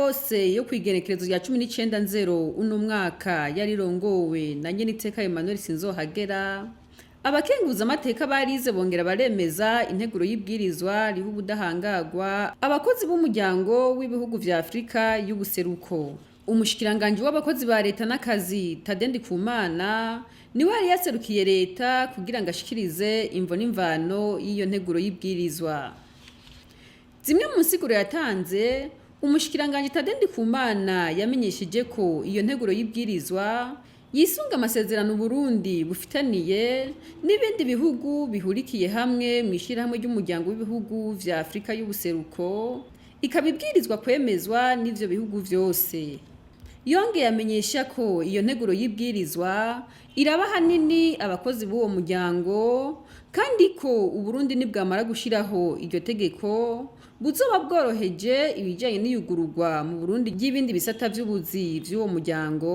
bose yo kw'igenekerezo rya 19 nzero uno mwaka yarirongowe na nyeniteka Emmanuel Sinzohagera, abakenguza amateka barize bongera baremeza integuro y'ibwirizwa riha ubudahangagwa abakozi b'umuryango w'ibihugu vya Afrika y'ubuseruko. Umushikiranganji w'abakozi ba leta n'akazi, Tade Ndikumana, niwe yari yaserukiye leta kugira ngo ashikirize imvo n'imvano y'iyo nteguro y'ibwirizwa. Zimwe mu nsiguro yatanze, umushikiranganji Tade Ndikumana yamenyesheje ko iyo nteguro y'ibwirizwa yisunga amasezerano Burundi bufitaniye n'ibindi bihugu bihurikiye hamwe mu ishirahamwe ry'umuryango w'ibihugu vya Afrika y'ubuseruko, ikaba ibwirizwa kwemezwa n'ivyo bihugu vyose. Yongeye amenyesha ko iyo nteguro y'ibwirizwa iraba hanini abakozi b'uwo muryango, kandi ko Uburundi nibwamara gushiraho iryo tegeko buzoba bworoheje ibijanye n'iyugururwa mu Burundi ry'ibindi bisata vy'ubuzi vy'uwo muryango,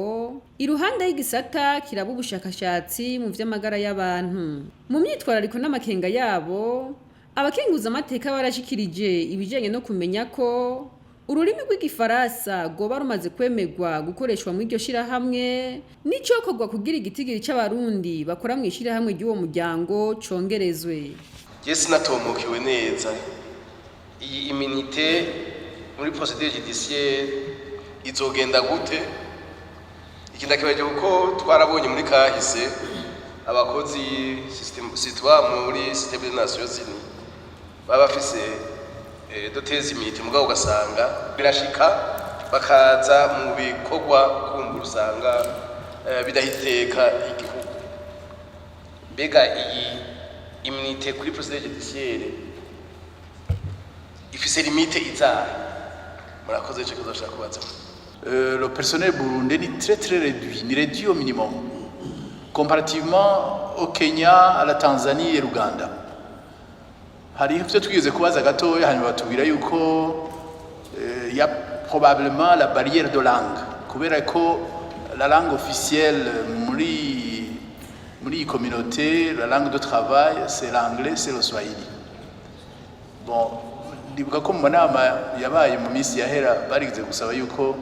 iruhande y'igisata kiraba ubushakashatsi mu vy'amagara y'abantu. Mu myitwarariko n'amakenga yabo, abakenguza amateka barashikirije ibijanye no kumenya ko ururimi rw'igifaransa rwoba rumaze kwemerwa gukoreshwa muri iryo shirahamwe, n'icokorwa kugira igitigiri c'abarundi bakora mu ishirahamwe ry'uwo muryango congerezwe. Je sinatomokewe neza, iyi immunité muri procédure judiciaire izogenda gute? Iki ndakibaje kuko twarabonye muri kahise abakozi système sitwa muri système des Nations Unies baba bafise des immunités, mugabo ugasanga birashika bakaza mu bikorwa kumbura usanga bidahiteka igihugu. Mbega iyi immunité kuri procédure judiciaire ifise limite izahe? Murakoze, ico kibazo nshaka kubaza. Le personnel burundais est très très réduit, ni réduit au minimum, comparativement au Kenya, à la Tanzanie et l'Ouganda. Hari ivyo twigeze kubaza gatoya, hanyuma batubwira yuko y a probablement la barrière de langue, kubera ko la langue officielle muri iyi communauté, la langue de travail, c'est l'anglais, c'est le swahili. Bon, ndibuka ko mu manama yabaye mu minsi yahera barigeze gusaba yuko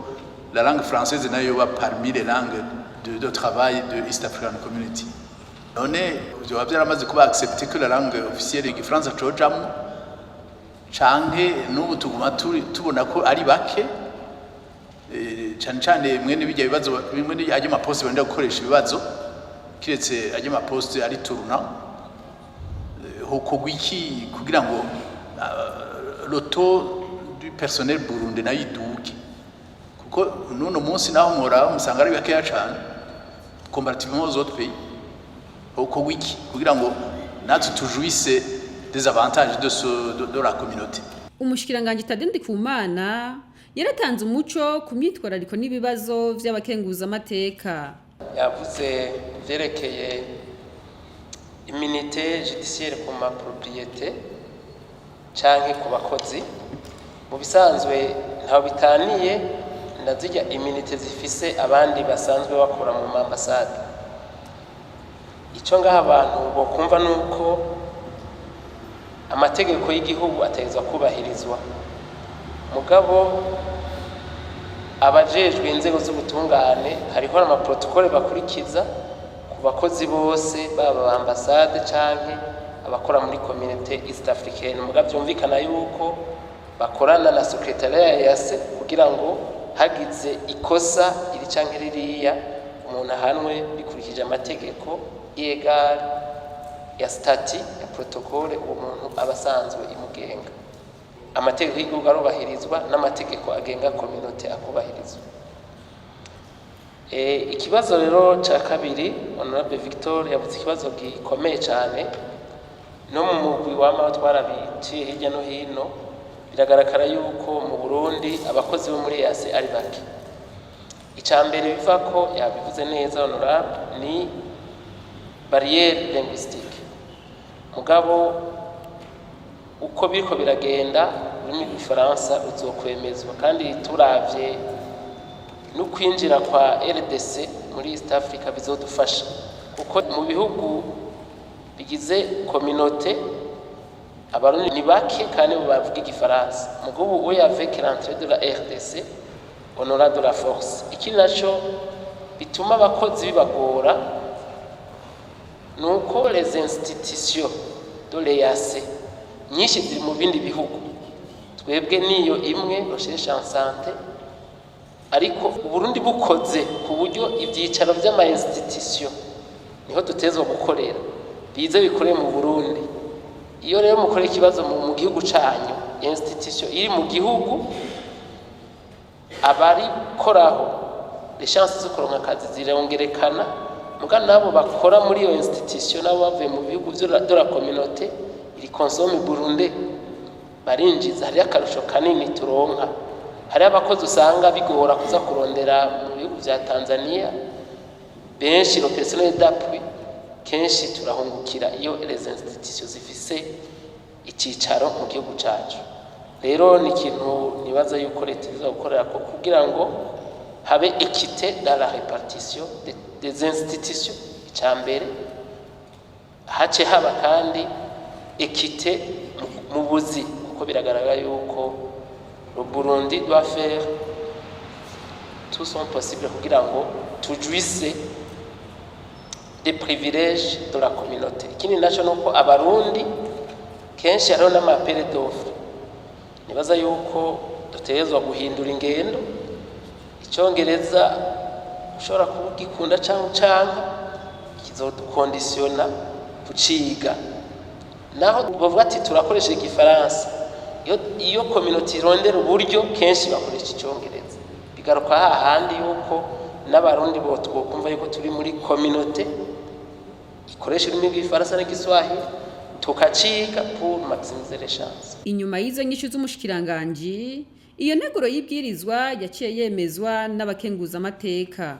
la langue française nayo yoba parmi les langues de travail de East African Community. None vyoba vyaramaze kuba accepté que la langue officielle igifaransa cojamwo, canke n'ubu tuguma tubona ko ari bake? Cane cane mwene bijya bibazo bimwe, ajya amaposte benda gukoresha ibibazo, kiretse ajya amaposte ari tournant, hokorwa iki kugira ngo le taux du personnel burundais nayo iduge? Kuko n'uno munsi naho mwora musanga ari bakeya cane comparativement aux autres pays. Hokorwa iki kugira ngo natwe tujouisse des avantages de la communauté? Umushikiranganji Tade Ndikumana yaratanze umuco ku myitwarariko n'ibibazo vy'abakenguzamateka. Yavuze vyerekeye immunité judiciaire ku ma propriétés canke ku bakozi. Mu bisanzwe ntaho bitaniye na zirya immunité zifise abandi basanzwe bakora mu ma ambassades. Ico ngaho abantu bokumva nuko amategeko y'igihugu ategerezwa kubahirizwa, mugabo abajejwe inzego z'ubutungane hariho ama protocoles bakurikiza ku bakozi bose, baba ba ambassade canke abakora muri communauté East Africaine. Mugabo vyumvikana yuko bakorana na secrétariat ya EAC kugira ngo hagize ikosa iri canke ririya, umuntu ahanwe bikurikije amategeko yegar ya statut ya protocole uwo muntu aba asanzwe imugenga. Amategeko y'igihugu arubahirizwa n'amategeko agenga communauté akubahirizwa. Ikibazo rero ca kabiri, honorable Victor yavuze ikibazo gikomeye cyane. No mu mugwi wama twarabiciye hirya no hino, biragaragara yuko mu Burundi abakozi bo muri EAC ari bake. Icya mbere biva ko yabivuze neza honorable ni barrière linguistique. Mugabo uko biriko biragenda, ururimi rw'igifaransa ruzokwemezwa, kandi turavye no kwinjira kwa RDC muri East Africa bizodufasha, kuko mu bihugu bigize communauté abarundi ni bake kandi bavuga igifaransa. Mugabo ubu avec l'entrée de la RDC On aura de la force. Ikindi naco bituma abakozi bibagora ni uko les institutions de l'EAC nyinshi ziri mu bindi bihugu. Twebwe niyo imwe, recherche en santé. Ariko Uburundi bukoze ku buryo ibyicaro by'ama institution niho dutezwa gukorera, bize bikore mu Burundi. Iyo rero mukora ikibazo mu gihugu canyu, institution iri mu gihugu, abarikoraho, les chances zo kuronka akazi zirongerekana. Muga nabo bakora muri iyo institution, nabo bavuye mu bihugu de la communauté, iri consomme burundais, barinjiza. Hariyo akarusho kanini turonka. Hariho abakozi usanga bigora kuza kurondera mu bihugu vya Tanzania benshi. Le personnel d'appui, kenshi turahungukira iyo les institutions zifise icicaro mu gihugu cacu. Rero ni ikintu nibaza yuko leta iza gukorera ko kugira ngo habe équité dans la répartition des institutions. Icya mbere, hace haba kandi équité mu buzi, kuko biragaragara yuko le Burundi doit faire tout son possible kugira ngo tujouisse des privilèges de la communauté. Ikindi naco nuko Abarundi kenshi hariho n'ama appels d'offres. Nibaza yuko dutegerezwa guhindura ingendo. Icyongereza ushobora kuba ugikunda cyangwa ucanka, kizodukondisiyona kuciga. Naho bavuga ati turakoresha Igifaransa, iyo communauté irondera uburyo, kenshi bakoresha Icyongereza. Bigaruka hahandi yuko n'Abarundi bo twokumva yuko turi muri communauté ikoresha ururimi rw'Igifaransa n'Igiswahili, tukaciga pour maximiser les chances. Inyuma y'izo nyishu z'umushikiranganji, iyo nteguro y'ibwirizwa yaciye yemezwa n'abakenguzamateka.